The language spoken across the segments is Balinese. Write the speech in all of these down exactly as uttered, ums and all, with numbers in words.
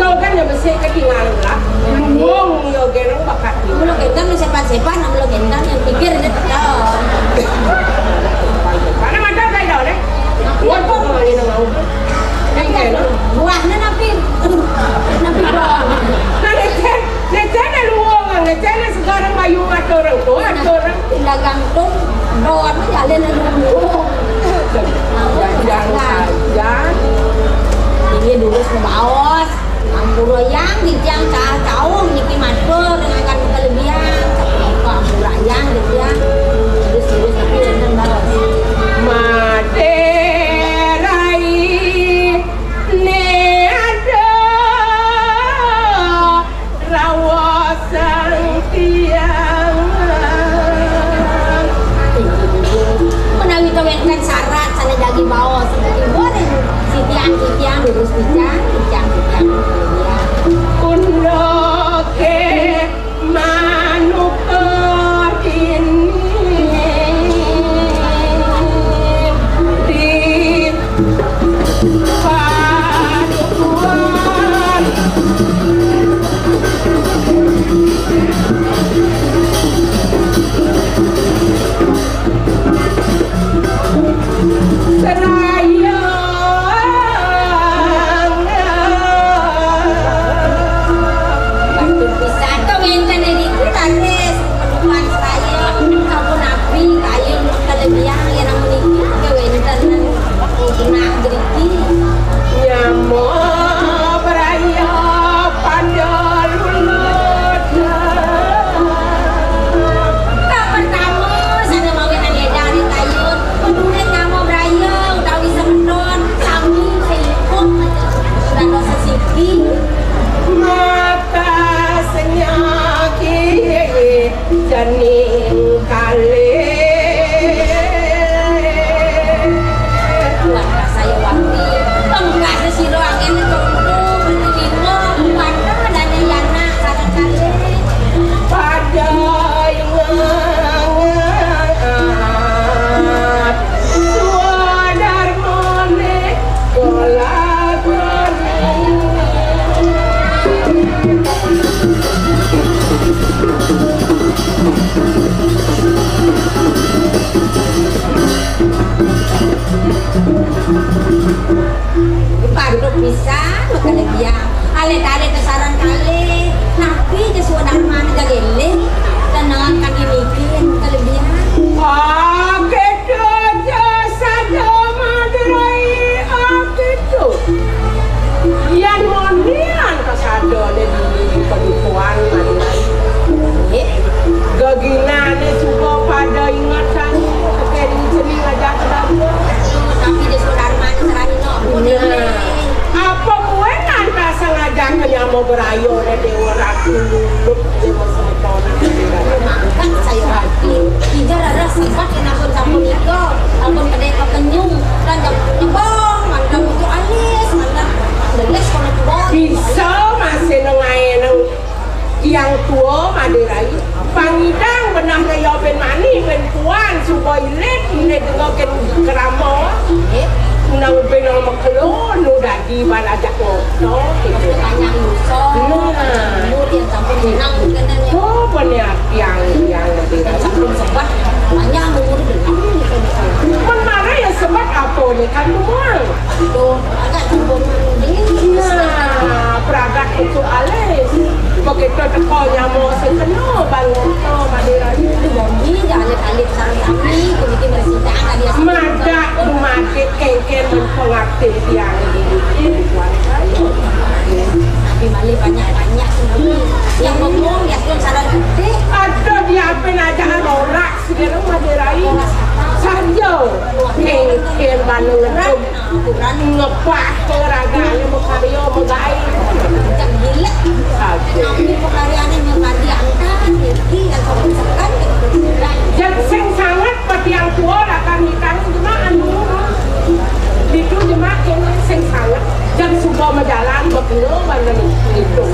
Kau kan ya mesti ketinggalan lah. Luwung yo genang bakat. Mula genang sepan-sepan, mula genang yang pikir dia tahu. Karena mata saya dah deh. Buat apa ini mau? Buahnya napi? Napi doang. Nah, lecen, lecen ada luwung, lecen ada sekarang bayu ngatur orang, tuh ngatur orang. Dagang tuh doang jalan ada luwung. Jangan saja. Ini dulu sebaos. Ampura yang dijang cah caung niki matur dengan kelebihan. Ampura yang dijang. Terus terus tapi enten baos. Mate rai ne ada rawa sang tiang. Menawi to wenten syarat sane dagi baos, dagi goreng, sitiang, sitiang, durus titiang, titiang, titiang, titiang. Undoke manuka dini di padukuhan. Serayang. Bantu pisan to wenten niku taris penuhan saya sampun napi kayun kelebihan yang meniki ke wenten genah driki. Nyamo beraya pada lulut. Kang pertama, sané mawinan édan ing kayun, peduli nyama braya utawi semeton, sami seikung, dados sesiki. Maka senyaki jening kalih. Tuan Kasayawati, pengkasih sira angin contoh, berlima, kuat, dan yana, sareng kalih. Pada ingat swadarmane kolabani. Pantut pisan, makane biang. Alit-alit sareng kalih. Napi ja swadarmane jaga eling. Tenang kan niki, makane biang. Akedo ja sada madrai akedo. Yan monian kasada ne dini penipuan madrai. Nggih. Geginane suka pada ingat kami, teken seni ngajak kedamaian. Tapi ja swadarmane sareng ino. Nah, apa kuenan rasa ngajak ke nyama berayo ne Dewa Ratu Luluk, Dewa Semeton. Mangkat saya hati. Ija rara sempat yen ampun sapunika, ampun kedek kekenyung, lan jam nyebong, mantan itu alis, mantan geles kono kebon. Bisa masih nengae nang Yang tua Madé Rai, pangidang benah ngaya ben mani, ben puan, suba ilit, ilit denga ken krama. Nang ben nang mekelo, nu dadi ban ajak ngoto, gitu. Tanya Yuso. Nah. Lu yang sampun menang, bukan tanya. Oh, punya tiang, tiang Madé Rai. Sampun sebat, tanya umur berapa, gitu. Pun marah ya sebat apa ni kan, Tuang? Aduh, agak campur mandi. Nah, pragat itu alis. Begitu teko nyamo sing kena, baru teko Madé Rai. Aduh, bagi, jangan alit-alit sareng sami, begitu bersih, jangan dia. Madak dumadik kengken men pengabdi tiang iki. Tapi malih banyak-banyak sih. Yang bengong, ya, pun salah gede. Ada diapin aja norak, sekarang Madé Rai. Saja. Kengken banu ngedum. Ngepah ke ragane makarya megai. Cek gilek. Aduh. Nami pekaryane nyemadi angka, niki yang sopan sekan. Jan sing sanget patiang tua lakar nikah jemak anu. Ditu jemak kene sing sanget. Jan suba majalan bekelo banget nitu.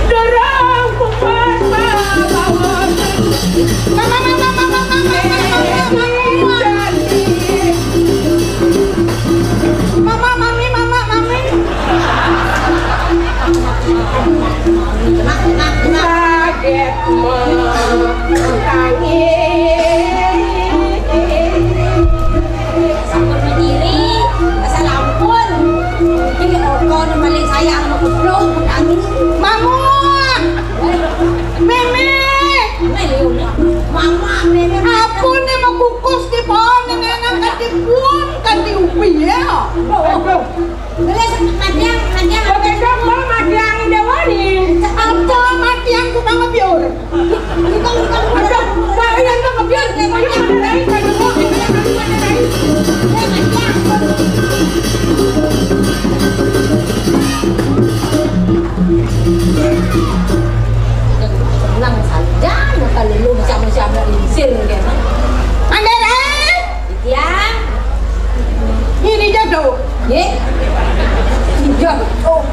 Dorong kupat bawa. Mama, mama, mama, mama, mama, mama, mama. Mama, mami, mama, mami. Aduh. Gelis madiang, madiang. Kok beda kok madiang Indawani? Apa madiang tukang ngebyur? Tukang, tukang, tukang. Aduh, Mbak, yang tukang ngebyur, madiang. Madiang. Tenang saja, maka lulu macam-macam lingsir, kan? Andai, eh? Iya. Ini jatuh. Ye? Iya. Oh.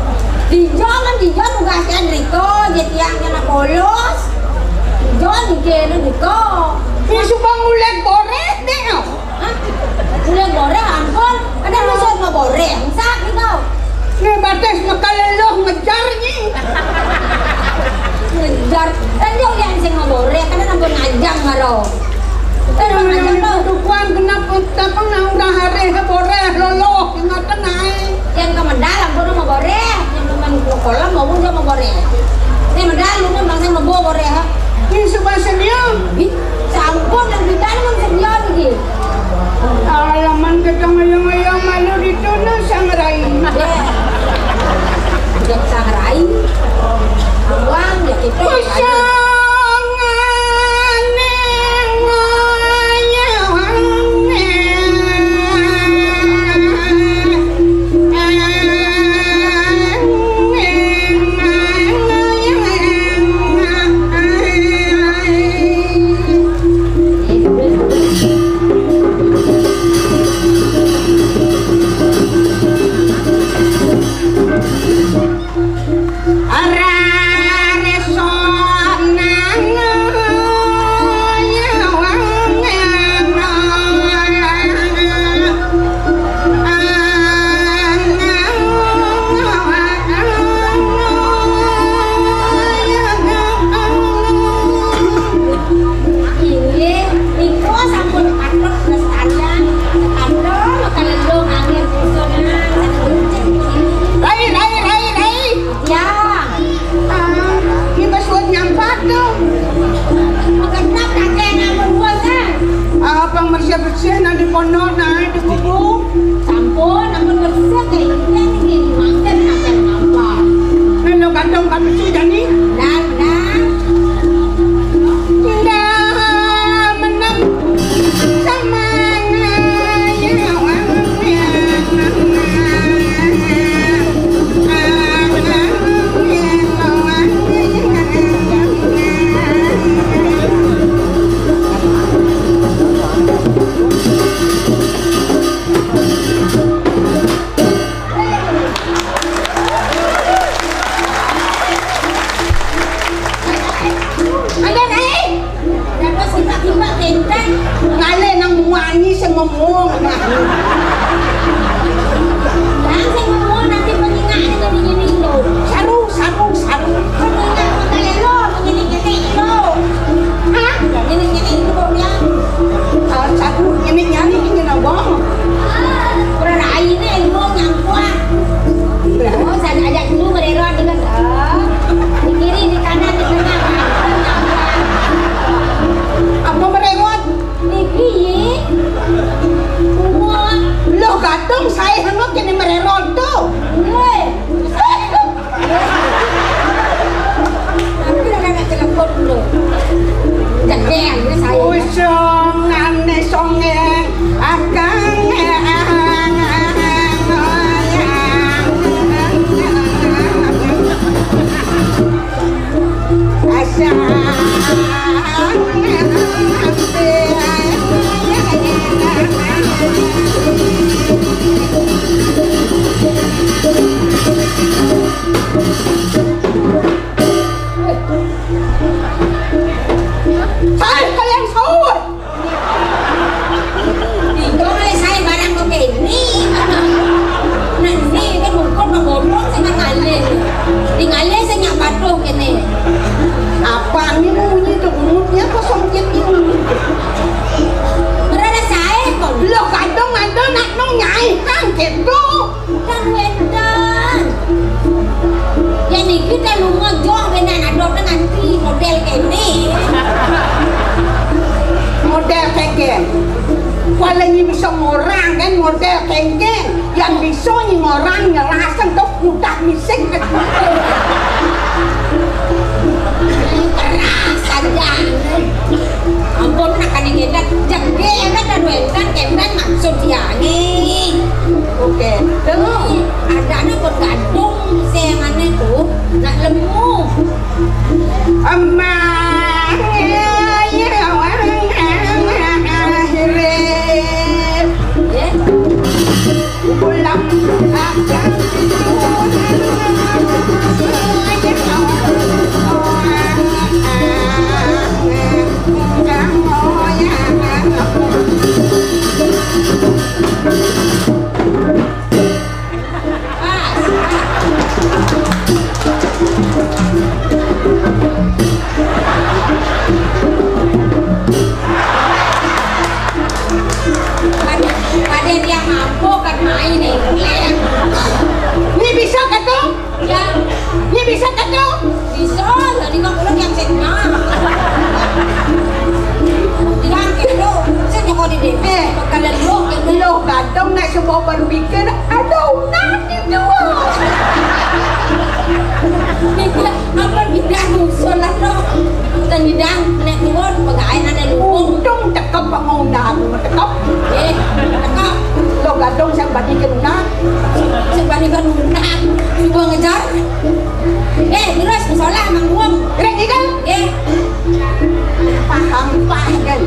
Iya, kan iya tugasnya Enrico, jadi yang kena bolos. Iya, ini kena Enrico. Ini suka ngulek boret deh, oh. Hah? Udah goreng, ampun. Ada musuh mau goreng. Sak gitu. Ini batas maka leluh ngejar ni. Ngejar. Kan dia yang sing mau goreng, karena ampun ngajang karo. Kan ngajang tau. Tukuan kenapa, kenapa nak udah hari boreh loloh, ingat tenai. Yang ke medal, ampun mau goreng. Yang teman kolam mau pun mau goreng. Ini medal, lu kan bangsa mau goreng, ha? Ini suka senyum. Ih, sampun, yang kita ni kan senyum, gitu. Alaman kita ngayang-ngayang malu di tuna sangrai. Ya. Udah sangrai. Uang, ya kita. Kusangan neng ngayang. Inggih, nika sampun patut lestarian, sekadar kalendung angin pusunan, saking. Rai, rai, rai, rai. Ya. Ah, kita suat nyampat tuh. Magenap kakek namun buat, kan? Apa bersih-bersih nanti pondok naik di kuku? Sampun, ampun bersih kayak ini, mangkin akan apa? Melo gandong kan mesti jadi. Dah, dah. Dah menang sama. Ada naik. Dapat sifat-sifat tentang. Ngalih nang muani sing ngomong. Lah, sing ngomong nanti pengingat ini gini-gini loh. Saru, saru, saru. Pengingat makan lo, begini-gini lo. Hah? Gini-gini lo, ya. Ah, saru, ini nyari, ini nabong. Berada ini ilmu nyangkut. Oh, saya ajak dulu mererot dengan, eh, di kiri, di kanan, di tengah. Apa mererot? Niki, ye. Wah. Loh, gadong saya hangok kene mererot tuh. Woi. Tapi udah nak telepon dulu. Gede, ini saya. Usung ane songe, akang, asa. Saya kalian sahur. Tiga kali saya barang kok ini. Nah, ini kan mungkot kok goblok sama kali. Tinggalnya saya nyak patuh kene. Apa ini bunyi tuh mulutnya kosong gitu. Berada saya kok. Lo kadang ada nak nong nyai kan gitu. Kan wedan. Ya niki ta lunga joh ben ana dok nganti model kene. Model kengkeng. Kuwi lagi bisa ngorang kan model kengkeng. Ya Bisa nying orang nyelasen tuh udah misik. Keras aja. Ampun, nak kani ngedan. Jage enak dan wendan, kedan maksud dia ni. Oke. Tuh, ada anak bergantung, saya mana tuh, nak lemu. Amang, ya, ya, wang, akhirnya. Ya. Pulang akan. Pada, pada dia mabuk kan main ni. Ni bisa kata? Ya. Ni bisa kata? Bisa, jadi kau pulang yang sengah. Jangan kelo, saya nyokot di D P, eh, kalau lo, lo kadang nak sebab baru bikin, ada unak di dua. Apa bidang usul lah tu? Tang bidang nek tuun pegai nade luung. Untung cekep pangundang, cekep. Eh, cekep. Lo gadong sing bandingke undang. Sing bandingke undang. Cuba ngejar. Eh, terus musola mang luung. Rek ikan. Eh. Paham pah kan.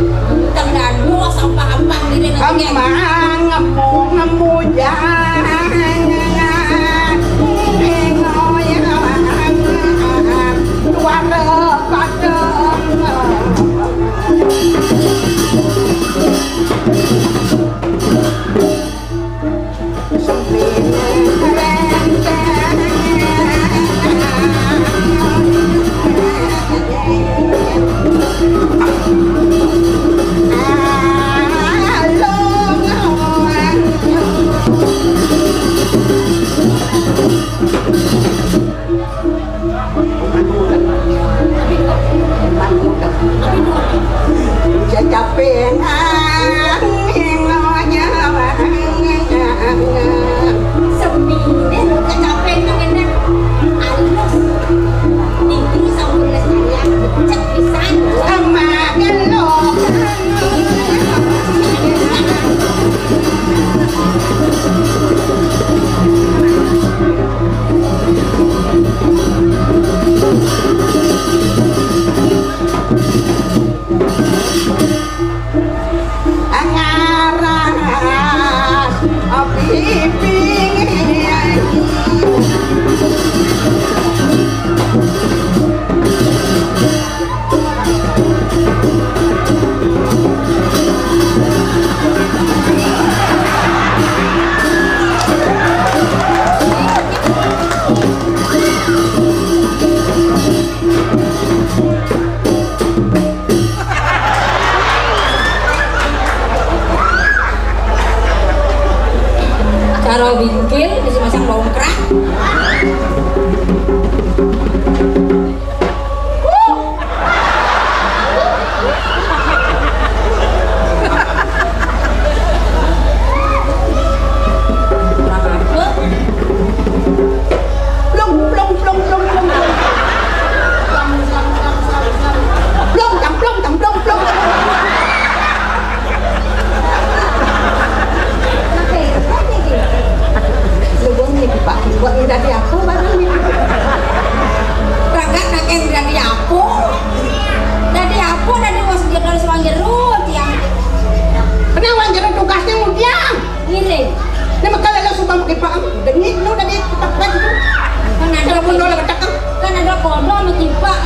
Tang dadu sampah-sampah diri nanti. Amang ngemu ngemu jangan. Capek. Sepi deh, capek pengen alus. Tinggi sampun lestarian, cek pisan. Sama gelo. Ngaras pipi. Cara bingkil bisa masang bongkrak. Plung, plung, plung, plung, plung, plung. Plung, tang, plung, tang, plung, plung. Lu gua nih, Pak. Buat minta dia apa barang ni? Ragat nak kena dadi apa? Dadi apa, dadi wong jero, wong jero, tiang. Kena wong jero tugasnya mudiang. Ngiring. Ni maka lalu sumpah mukit paham. Demi lu tadi tempat itu. Kan ada, kalau pun nolak katakan. Kan ada kodok sama kipak.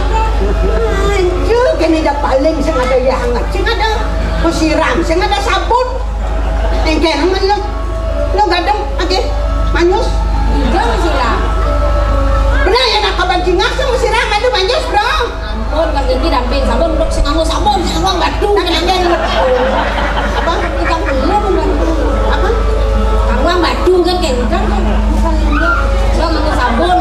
Anjir, kene dah paling sing ada ya hangat. Sing ada kusiram, sing ada sabun. Engke nang lu. Lu gadeng age manyus. Iya, siram. Benar ya, nak kaban jingah sing siram aduh manyus, Bro. Ampun, kan iki damping sabun, dok sing nganggo sabun, sing nganggo batu. Nah, kan kan. Apa? Kita belum batu. Apa? Nganggo batu kan, kan, kan, kan. Bukan ini. Lo nganggo sabun.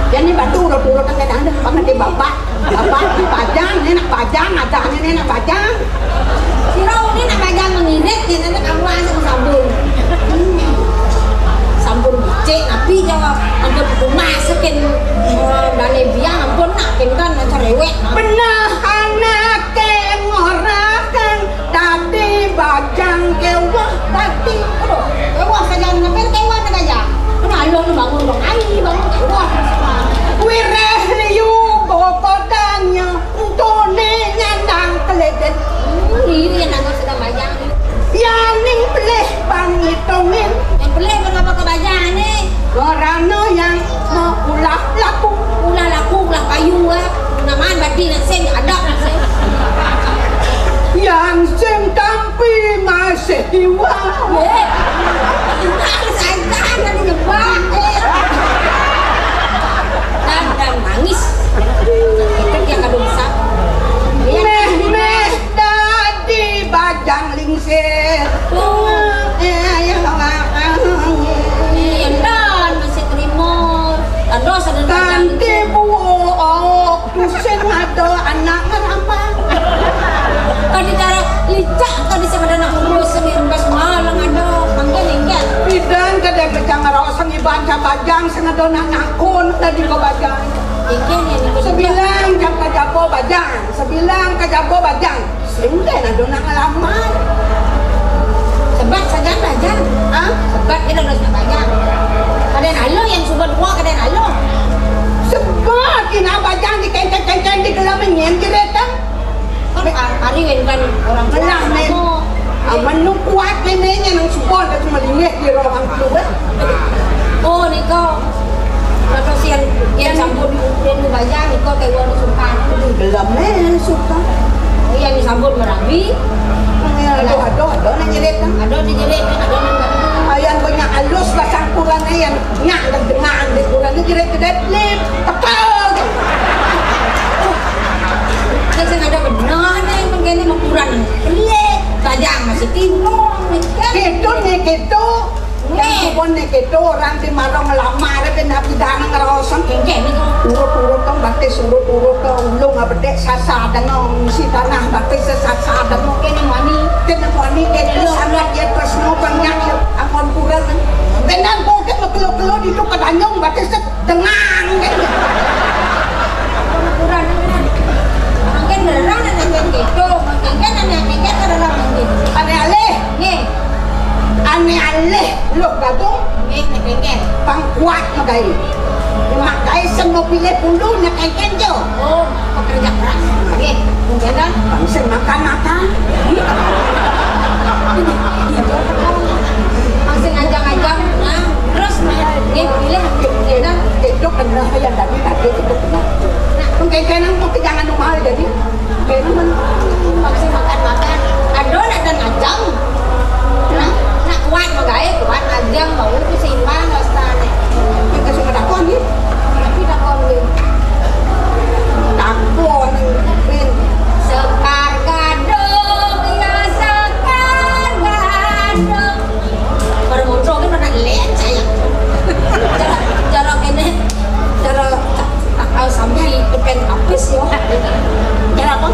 Jadi batu udah turun kan ada, pakai di bapak. Apa? Di pajang, ini nak pajang, ada ini nak pajang. Sira ini nak pajang mengirit, ya, tapi kamu langsung sabun. Merana yang meulah laku. Ulah laku, ulah payu, eh. Naman bati nak sing, adab nak sing. Yang sing tampi masih iwa. Eh. Intan, intan, ada nyebak, eh. Dan, dan nangis. Itu dia kadung sah. Meh, meh, dadi bajang lingsir. Tuh. Eh, ya, Iya, dan masih terima. Tanda sadar. Kanti buuk, dusin ada anak ngerambang. Kadi cara licak, kadi sing ada anak kurus, sing imbas malang ada. Mangkin inggih. Bidan kadai pecah ngeraos sing iban ca bajang, sing ada anak nakun, tadi ka bajang. Inggih, ya, niku. Sebilang jam ka jaba bajang, sebilang ka jaba bajang. Sing ten ada nak ngelamar. Sebat saja bajang. Hah? Sebat kita udah sebat bajang. Kadang alo yang subat dua, kadang alo. Sebat, ina bajang dikengkeng-kengkeng di gelam nyen jeretan. Kan a-, ari wen kan orang tua. Ngelah, men. Sama. Aman nu kuat, men, men, yang subat, dah cuma lingeh di orang tua, eh. Oh, nika. Kata sian, yang sambut, yang nu bajang, nika kayak orang suka. Gelam, eh, suka. Iya, disambut merabi. Ya, aduh, aduh, aduh, nang jerit, kan? Aduh, dijerit, aduh, nang jerit. Ayan banyak alus lah sangkuran, ayan. Nyak dah dengar, dia kurang ni jerit, jerit, lip, tekal. Kan sing ada benar, nih, mungkin ini ukuran. Pelik, bajang masih timur, nih, kan? Gitu, nih, gitu. Nih. Yang kubon nih, gitu, orang di marong ngelamar, tapi nak pidana ngerosong. Kengkeng, nih, kok. Urut-urut, tong, batis, urut-urut, tong, ulung, apa, dek, sasa, dengong, isi tanah, batis, sasa, dengong. Kene mani. Kene mani, kene sangat, ya, tresno, banyak, ya, angkon kurang. Benar, kok, ke, mekelo-kelo, di, tuh, kedanyong, batis, Dengang, kan? Ukuran, ukuran. Makin beneran, anak yang gitu. Makin kan, anak yang gitu, adalah makin. Ane alih. Nih. Ane alih, lu gadung. Nih, makin kan. Pang kuat, magai. Magai semua pilih bulu, nak kan, jo. Oh, pekerja keras. Nih, mungkin kan. Bangsa makan-makan. Bangsa ngajak-ngajak, nah. Terus, nggih, pilih, nggih, nah. Itu kena yang tadi, tadi itu kena. Nah, mungkin kena mau ke jangan mahal jadi. Kena men-, masih makan-makan. Aduh, nak dan ajang. Nah, nak kuat, magae kuat, ajang, bau itu seimbang, rasanya. Kita suka takon, nih. Tapi takon, nih. Takon, nih. Sekar gadung, ya, sekar gadung. Para motor kan pernah lihat saya. Cara, cara kene, cara tak tahu sampai depan apis ya. Cara apa?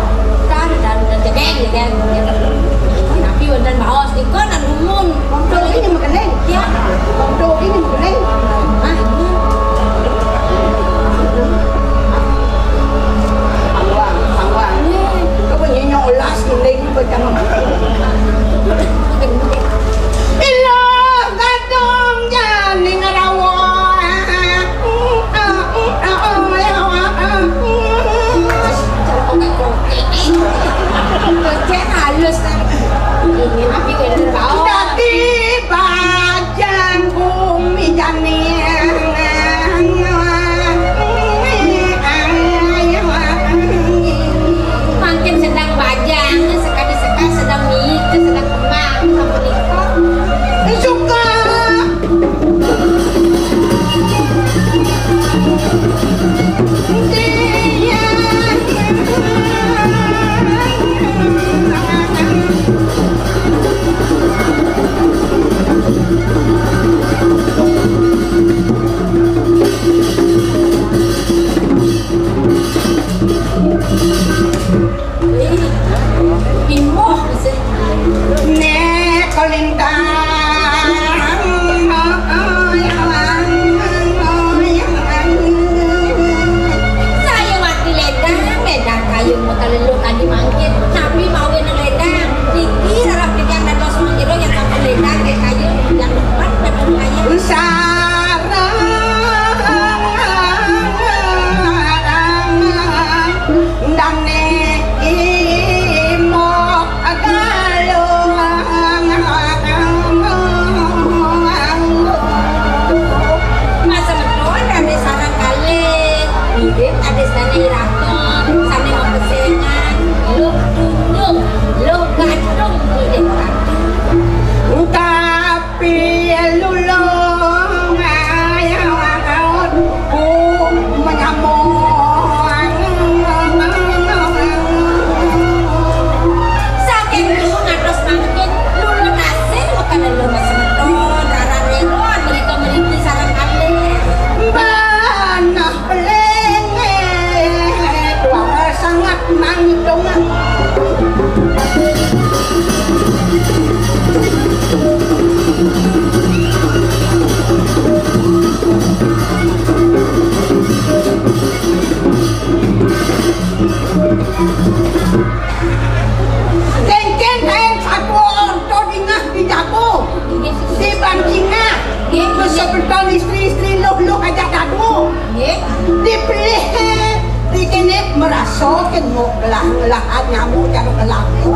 Laku.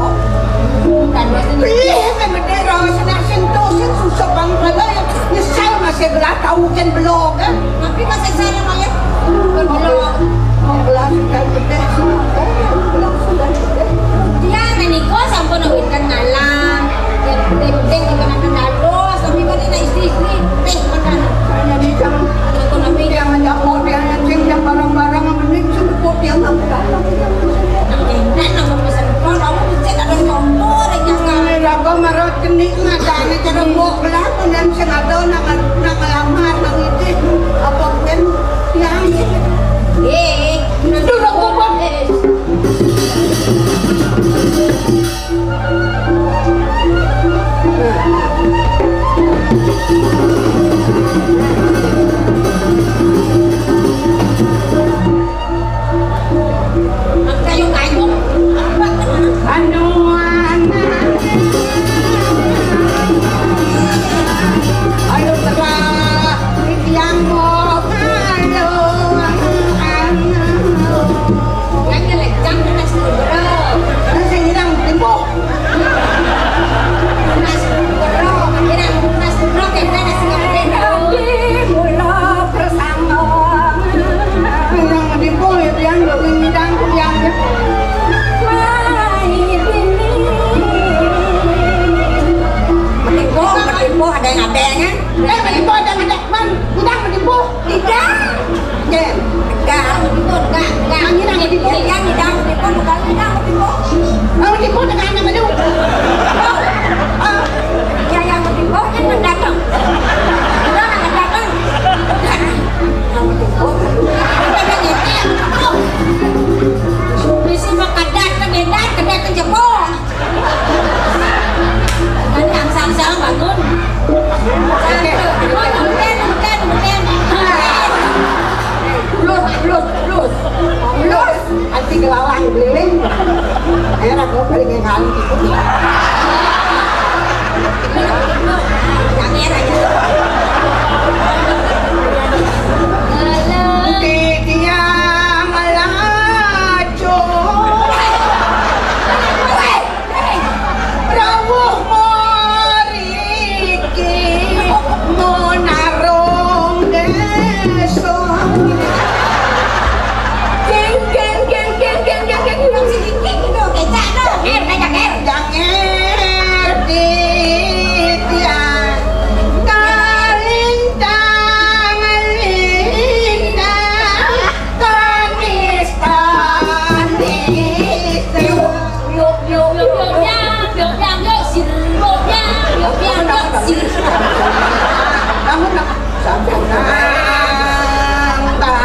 Kan biasa ni. Pilih kan bendera, senang sentuh, sen susah bang pala yang nyesal masih belah tahu kan belum kan. Tapi masih saya malah. Belum. Belah sudah gede, belah sudah gede. Dia menikah sampun awinkan ngalang. Dia penting juga nak kendalos, tapi kan dia nak istri-istri. Teh, makan. Hanya di jam. Aku nabi. Dia menjamur, dia nyacing, dia barang-barang, mending sebut dia nggak datang. Enak nama pesan kau, kamu bisa ada contoh, ada nyangka. Apa marah kenik, ngadane cara mbok lah, dan sing ada nang, nang lamar, nang itu, apa pun, yang. Eh, dulu aku buat. Kayu-kayu. Anu anak. Ayo terang. Yang mau kayu anak. Yang jelek jam kena sepuluh bro. Nasi hilang tempo. Mas Bro, kira Mas Bro, kira nasi nggak ada. Mula bersama. Yang menipu ya, yang belum ngidang, yang main ini. Menipu, menipu, ada yang ada, kan? Eh, menipu, ada yang ada. Man, ngidang menipu. Tidak. Jen. Enggak, begitu, enggak, enggak. Yang ini yang begitu. Yang tidak begitu, bukan tidak begitu. Kalau begitu dengan anak mana? Oh. Ah. Ya, yang begitu kan datang. Udah, datang. Yang begitu. Udah, udah, nyetir. Oh. Bisi mah kadat, kan edan, kadat, kan jebol. Kan angsang-angsang bangun. Satu, dua, mungkin, mungkin, mungkin. Plus, plus, plus. Plus. Anti gelalang keliling. Enak kok balik yang kali. Yang enak ya. Di tiang melaju. Rawuh mriki menarung desa. Geng, geng, geng. Wong sing iki lho, kecak lho. Ngir, kecak, ngir. Janger titiang kalintang lintang. Kamis, Kamis. Yuk, yuk, yuk, yuk, yuk, yuk, yuk, yuk, sir. Yuk, yuk, yuk, yuk, sir. Bangun, nak. Sampai nang, tang.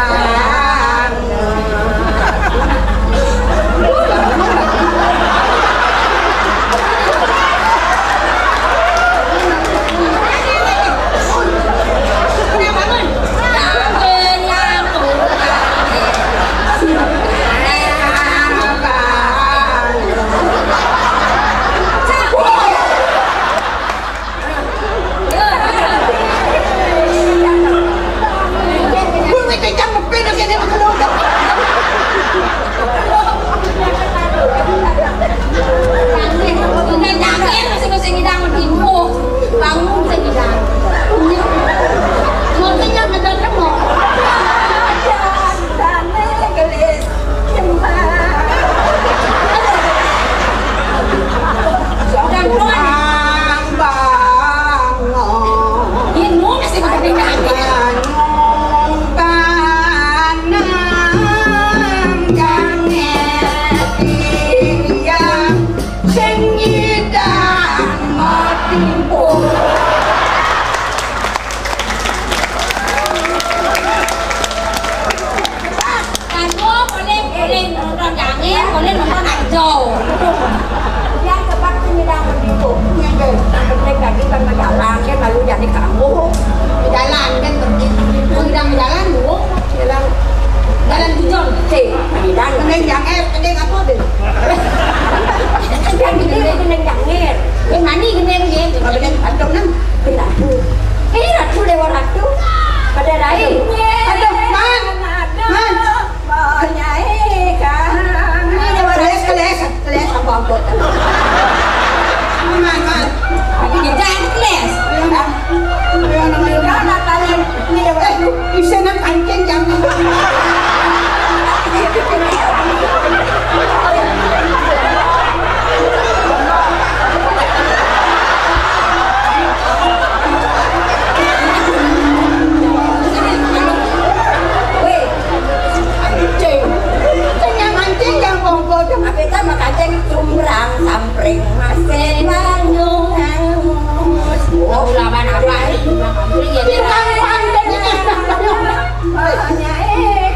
Bangun, saya bilang. Mau kenyang, ada remuk. Tane gelis jembah. Sudah keluar. Bang, bang, oh. Ini masih pakai kaki. Bang, bang, oh. Sing nyidang mati pun. Kanggo boleh, boleh nonton Jangir, boleh nonton Arjo. Yang tempat sing nyidang mati pun. Yang penting tadi kan berjalan, kan lalu jadi kamu. Jalan kan pergi. Udah jalan, Bu. Jalan. Jalan Gujon. Cek, jalan. Kening Jangir, kening apa deh? Yang ini kening Jangir. Yang mana kening ya? Kening kantong nang. Pindah. Eh, Ratu Dewa Ratu. Pada lain. Aduh, Man. Man. Keles, keles, keles, ampun, ampun. Aman, aman. Lagi dia jangan les. Ya, ya, namanya. Kau nak tahu? Ini dia, eh, bisa nak kancing jangan. Weh, kancing. Kancing yang mancing, yang bongkol. Apa itu mah kancing cumbrang, sampring, masih manyung. Oh, lawan apa? Tukang pandai ini.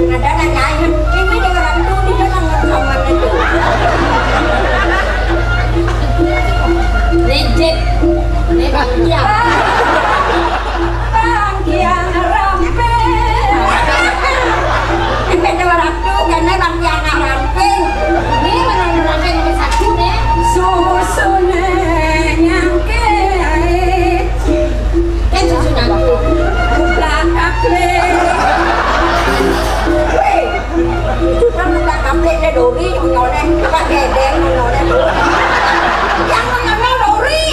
Ada nanya, ini dia orang tuh, dia orang sama itu. Reject. Ini Bang Kiang. Bang Kiang ramping. Ini ada orang tuh, karena Bang Kiang ramping. Ini mana orang ramping nomor satu nih? Susune nyangke. Kan susu nanti. Buka kaple. Weh, itu kan buka kaple deh, Dori, nyoleh. Buka gedeng, nyoleh. Yang mana Dori?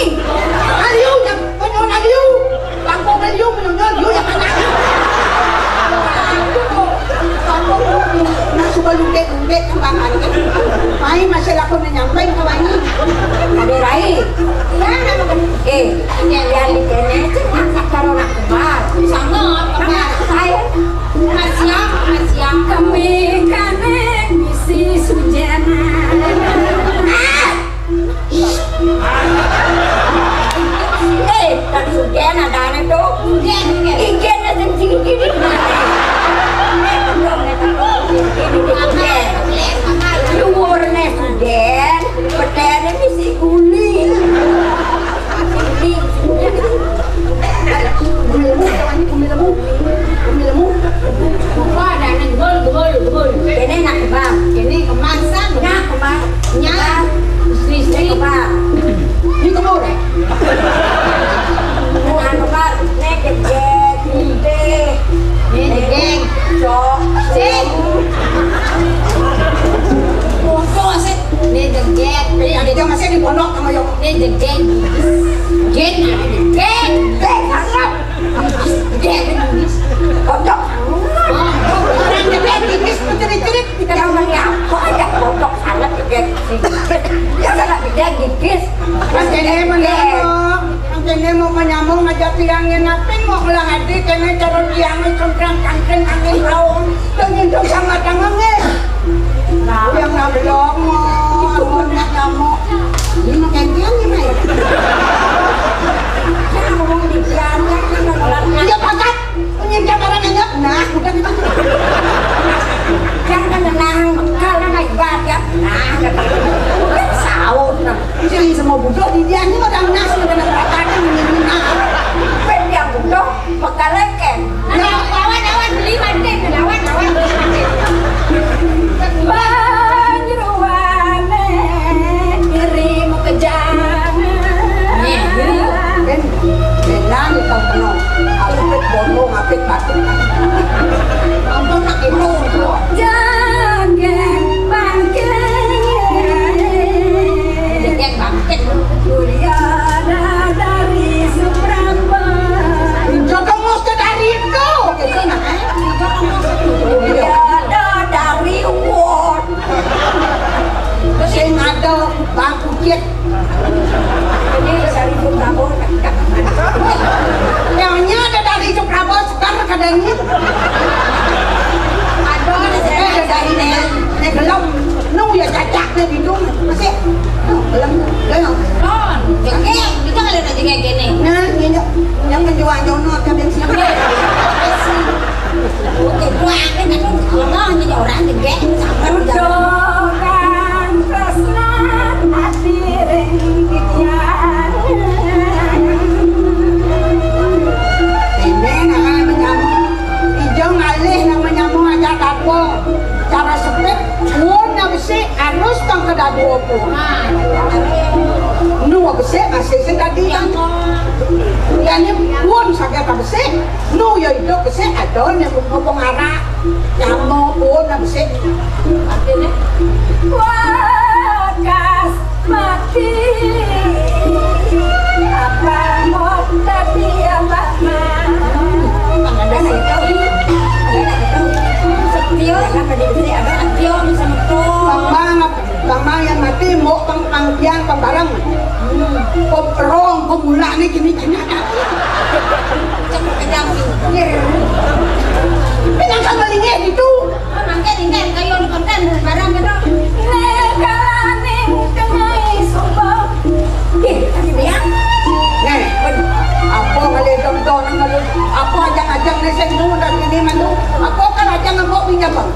Ayo, yang penyol ayo. Langkung ayo, penyol, yo, yang mana? Nah, coba lu dek, lu dek, kembangan. Main masih laku nyampe ke wangi. Ada Rai. Ya, eh, yang di kene itu kan karo nak kembar. Sangat, kembar. Saya. Kasihan, kasihan. Kami kane misi sujana. Ah! Eh, kan sujana dane tuh. Sujana. Igene sing sing gini. Dhuwurne sujen, bedene misi guling. Guling, guling. Kumilamu, kumilamu, kumilamu. Apa ada anak gol, gol, gol. Kene nak kebang. Kene kemasan. Nak kebang. Nya. Istri, istri. Kebang. Ini kebang. Nak kebang. Nek kebang. Nek kebang. Cok. Sing. Foto sih. Ini degek. Yang itu masih di pondok sama yo. Ini degek. Gen, gen. Gen, harap. Gen. Pondok. Oh, orang degek, tipis, mencerit-cerit. Kita mau apa? Ada pondok sangat degek. Ya, sangat degek, tipis. Mas Dene mau nyamuk. Mas Dene mau nyamuk, ngajak tiang ngenapin, mau ngelah hati, kene cara tiang, congkrang, cangkring, angin, raung. Yang itu sama tangan, eh. Nah, yang nabelok, mau, mau nyamuk. Ini mau gantian nih, Mai. Jangan ngomong di jalan, kan orang. Iya, pakat. Punya gambaran enak. Nah, udah gitu. Jangan tenang, kalau naik badak. Nah, udah gitu. Udah sahur, nah. Jadi semua budak di dia ini orang nasi dengan katakan ini, nah. Ben dia budak, makaleken. Nah, lawan, lawan, beli mati, lawan, lawan, beli mati. Banjruane dirimu kejang. Nih, nih. Ben, benan tau kena. Apit bono, apit batin. Ampun, nak itu. Jangan bangkit. Jangan bangkit. Mulia dari Suprapon. Jodoh mesti dari itu. Gitu, nah. Mulia dari Won. Sing ada Bang Kucit. Ini dari Suprapon. Yang ada dari Suprapon, sekarang kadangnya. Ada, ada, eh, ada dari ini. Ini belum. Nu ya cacaknya gitu. Masih. Nu, belum. Belum. Kon, jengking. Itu kalian aja kayak gini. Nah, ini yang menjual jono, kadang sih. Oke, buat, kan, ngomong jadi orang gede, sabar, udah. Jodokan tresna ati ring titiang. Ini namanya menyambung. Ijo ngalih namanya menyambung aja dadua. Cara sepit, pun nang besi, anus tang ke dadua pun. Nah, nu besi masih sing tadi kan. Jane pun saged besik, nu ya idup besik, adol nek ngomong arak. Nyamuk pun besik. Artine, wakas mati. Apa mau tadi apa, Mak? Ada nggak tahu? Ada nggak tahu? Setio, kan tadi besik, ada setio, bisa metu. Bang, Bang, Bang, Bang, yang mati, mau Bang, Bang, Bang, Bang, bareng. Hmm. Kok rong, kok mulak nih, gini, gini, ada. Cek pedang pinggir. Pinang sama lingeh gitu. Oh, mangke lingeh, kayu konten, barang gitu. Negaraning kenai sumpah. Nggih, tadi ya. Nih, apa kali dong, dong, apa ajang-ajang nih, sing dulu dari ini, manu. Apa kan ajang nggak mau pinjam, Bang?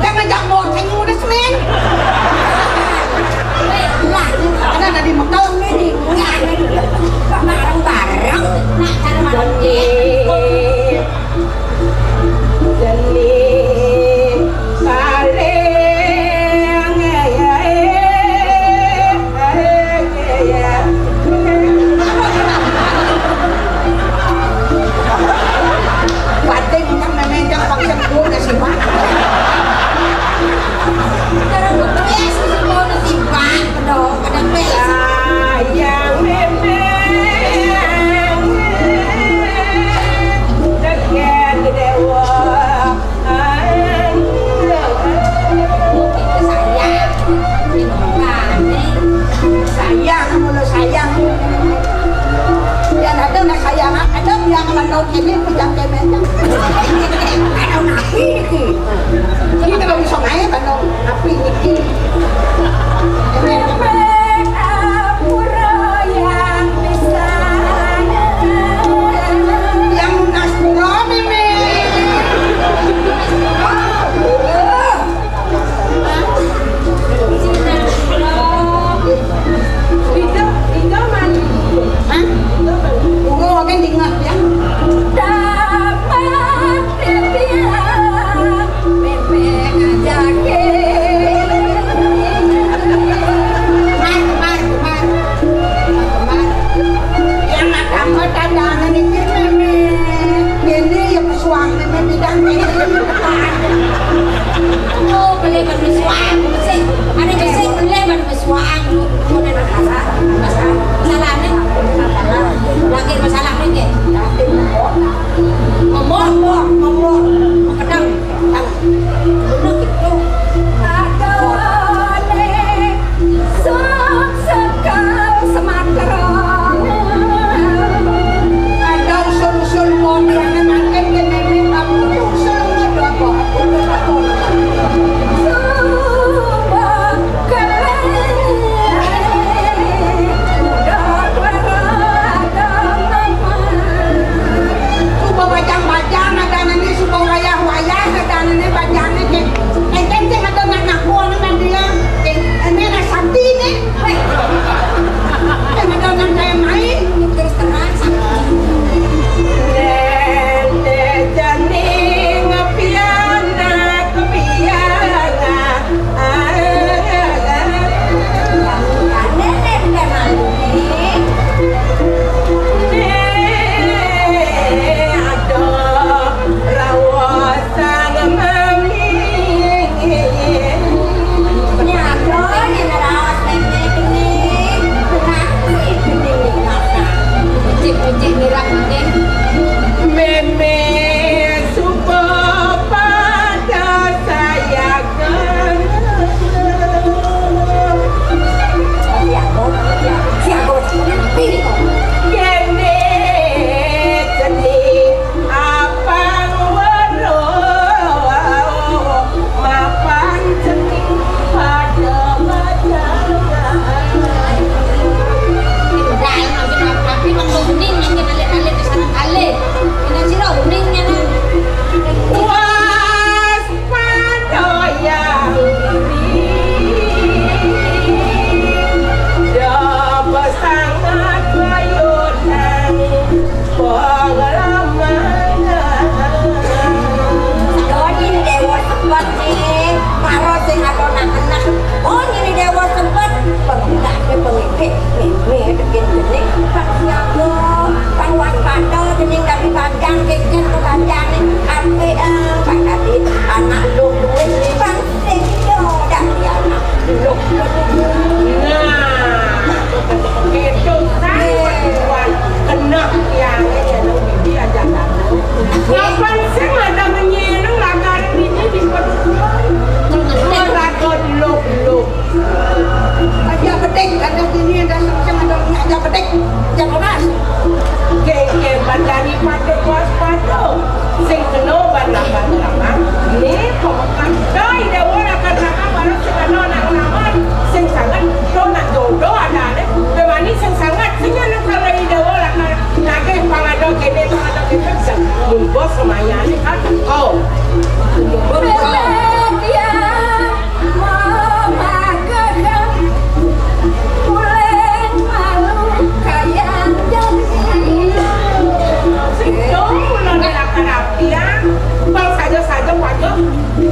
Jangan jak boceng udah semen. Lah, ada, ada di Mekah ini. Bareng-bareng. Nah, cara malam. Seni paling Batin kan memang pangkat guna sih, Pak. Terus gue sih mau nasi, Pak. Kedok, kedok, sayang memang. Deket dewa. Sayang, mulu sayang. Yang ada nggak sayang, ada yang kalau ini pejam kemen. Kalau nabi ini, ini kalau bisa main kalau nabi ini. Yang nasrani, men. Hah? Bunga kan dingah, ya. Dapat dia. Bebek aja ke. Kemar, kemar, kemar. Kemar. Yang ada apa tandangan ini, Meme? Ini ya pesuang, Meme, bidang ini. Oh, beli pesuang, sih. Ada sih, beli pesuang. Udah ada masalah. Masalahnya, masalah. Lagi masalah ini. Ngomong, ngomong, ngomong. Makedang. Ada usul-usul mau dianak makan ke nenek kamu, usul mau doa apa? Coba bajang-bajang ada nanti suka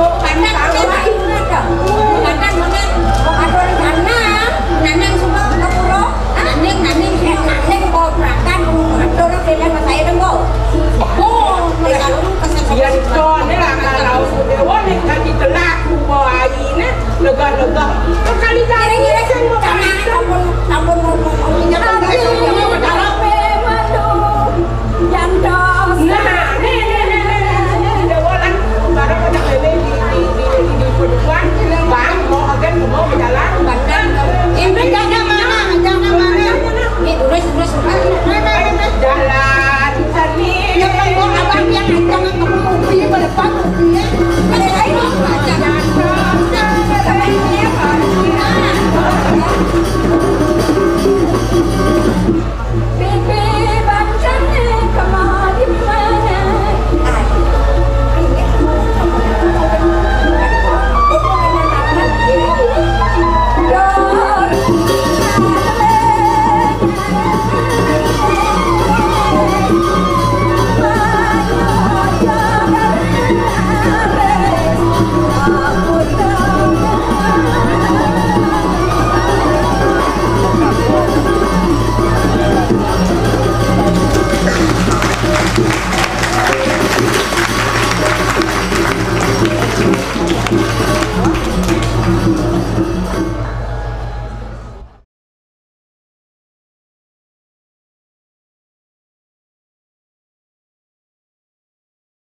Kadang, kadang, kadang, kadang, kadang, kadang, kadang, kadang, suka ke pura, naning, naning, eh, naning, kau berangkat, mau ngatur, pilih, saya dong, kau. Oh, mereka lu kesel. Yen to ne ra ngalau ku dewa ne kadi telak ku bo aine, lega-lega. Kali-kali kira-kira sing mau kanane kamu